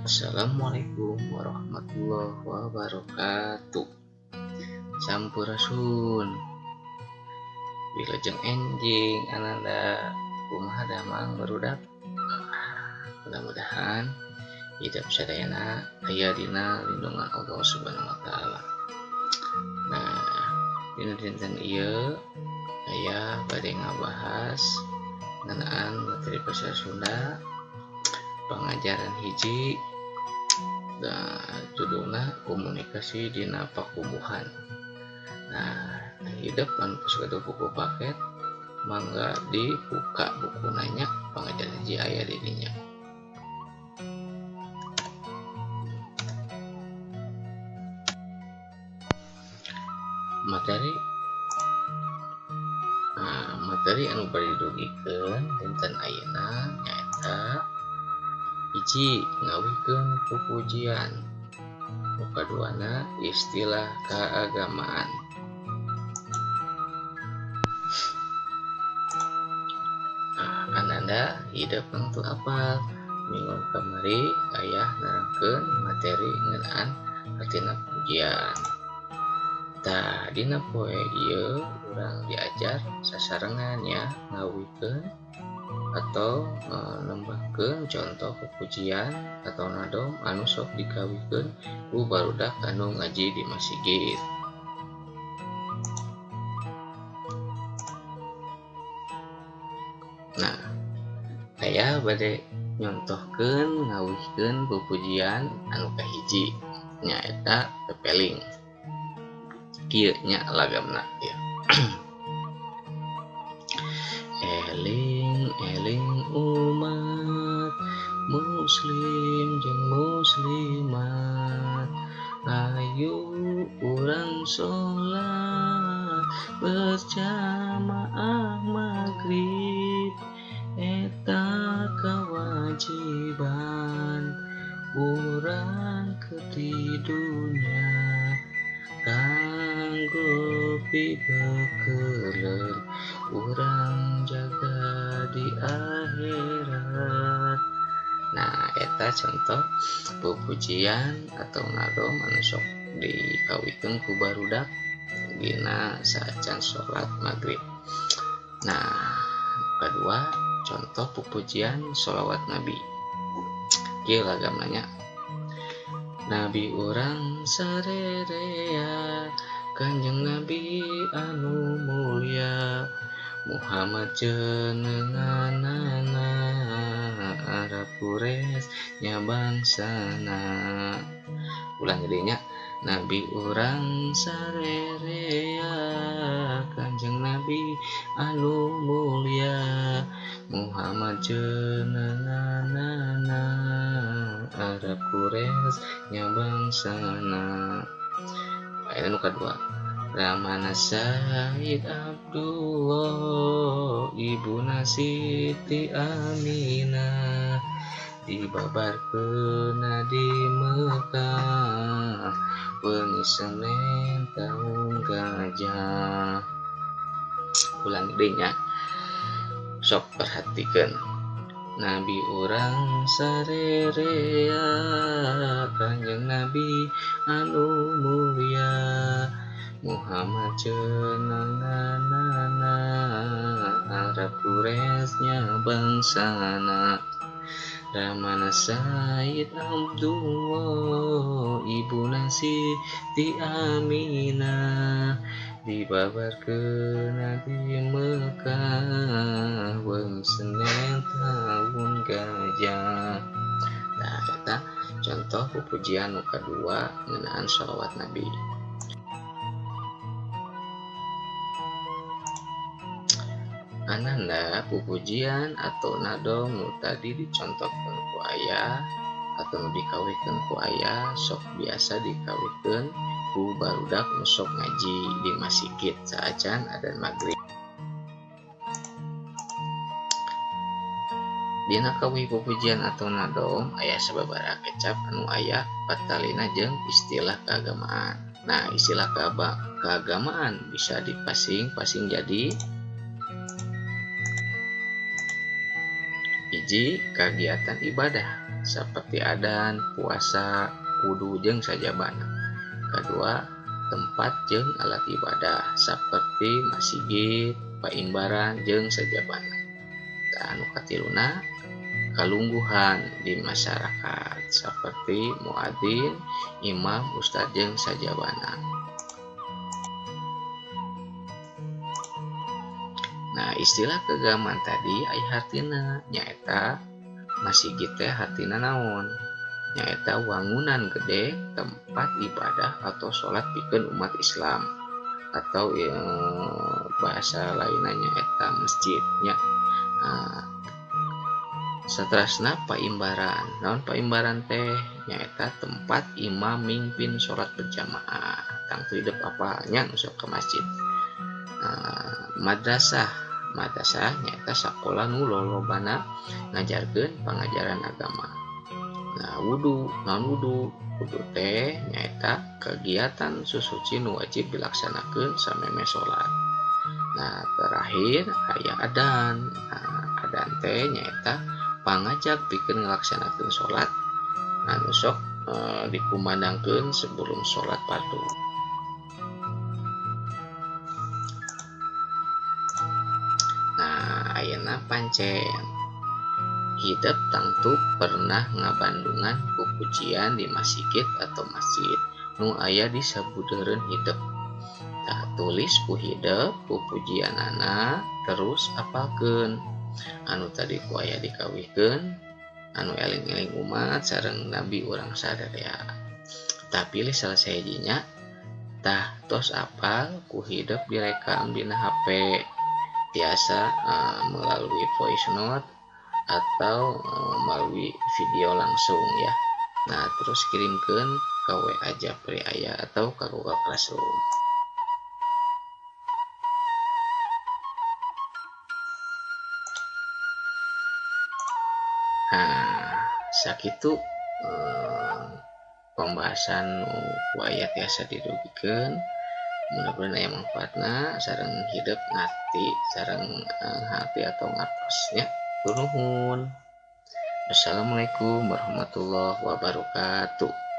Assalamualaikum warahmatullahi wabarakatuh. Sampurasun. Wilujeng enjing ananda, kumaha damang barudak? Mudah-mudahan hidep sadayana aya dina lindungan Allah Subhanahu wa taala. Nah, dina dinten ieu aya bade ngabahas ngeunaan materi basa Sunda pangajaran hiji. Nah, judulna komunikasi dina pakubuhan. Nah, hidep anu tos gaduh buku paket mangga dibuka bukuna nya, pangajaran hiji aya di dinya. Materi, nah, materi anu bade didugikeun dinten ayeuna nyaeta hiji, ngawihkeun pupujian, nu kaduana istilah keagamaan. Nah, ananda hidep tangtu apal minggu kamari aya nerangkeun materi ngeunaan hartina pujian. Tah, dina poe ieu urang diajar sasarengan nya ngawihkeun atau nembangkeun contoh pupujian atau nadom anu sok dikawihkeun ku barudak anu ngaji di masjid. Nah, aya bade nyontohkeun ngawihkeun pupujian anu kahiji nyaeta pepeling. Kieu nya lagamna ieu. Eling eling umat muslim jeung muslimat, ayo urang sholat berjamaah maghrib, eta kewajiban urang keur di dunya, kanggo pibekeleun urang jaga di akhirat. Nah, eta contoh pupujian atau nadom anu sok dikawihkeun ku barudak dina saacan salat maghrib. Nah, kedua contoh pupujian sholawat Nabi. Kieu lagamna nya. Nabi urang sarerea, Kanjeng Nabi anu mulia, Muhammad jenenganana, Arab Quraisy nya bangsana. Ulang deui nya. Nabi urang sarerea, Kanjeng Nabi anu mulia, Muhammad jenenganana, Arab Quraisy nya bangsana. Aya nu kadua, Ramana Said Abdullah, Ibuna Siti Aminah, dibabarkeunna di Mekah, wengi Senin taun gajah. Ulang deui nya, sok perhatikeun. Nabi urang sarerea, Kanjeng Nabi anu mulia, Muhammad jenenganana, Arab Quraisy nya bangsana. Ramana Said Abdullah, Ibuna Siti Aminah, dibabarkeunna di Mekah, wengi Senin taun gajah. Nah, eta contoh pupujian nu kadua ngeunaan sholawat Nabi. Ananda pupujian atau nadom nu tadi dicontohkeun ku ayah atau nu dikawihkeun ku ayah sok biasa dikawihkeun ku barudak nu sok ngaji di masjid saacan adzan maghrib. Dina kawih pupujian atau nadom aya sababaraha kecap anu aya patalina jeung istilah keagamaan. Nah, istilah keagamaan bisa dipasing-pasing jadi hiji, kegiatan ibadah. seperti adan, puasa, wudu jeung sajabana. Kedua, tempat jeung alat ibadah seperti masjid, paimbaran jeung sajabana. Tah anu katiluna, kalungguhan di masyarakat seperti muadzin, imam, ustad jeung sajabana. Nah, istilah keagamaan tadi aya hartina, nyaeta masjid teh hartina naon? Nyaeta wangunan gede tempat ibadah atau sholat pikeun umat Islam atau ya, bahasa lainnya nyaeta masjid nya. Nah, saterasna paimbaran. Naon paimbaran teh? Nyaeta tempat imam mimpin sholat berjamaah. Tangtu hidep apalnya nu sok ke masjid. Nah, madrasah. Madrasah nyaeta sakola nu lolobana ngajarkeun pangajaran agama. Nah, wudu, naon wudu? Wudu teh nyaeta kegiatan susuci nu wajib dilaksanakeun sameme salat. Nah, terakhir aya adan. Nah, adan teh nyaeta pangajak pikeun ngalaksanakeun salat anu sok dikumandangkeun sebelum salat fardu. Nah, ayeuna pancen hidep tangtu pernah ngabandungan pupujian di masjid atau masjid nu aya di sabudeureun hidep. Tah, tulis ku hidep pupujianana terus apalkeun anu tadi ku aya dikawihkeun anu eling-eling umat sareng nabi urang sadaya. Tah, pilih salah sahijinya. Tah, tos apal ku hidep direkam dina HP tiasa melalui voice note atau melalui video langsung ya. Nah, terus kirimkan ke WA Japri Aya atau ke Google Classroom. Nah, sakitu pembahasan nu ku aya tiasa didugikeun. Mudah-mudahan aya manfaatna sareng hidep ngarti sareng hati atau ngartos nya. Nuhun. Assalamualaikum warahmatullahi wabarakatuh.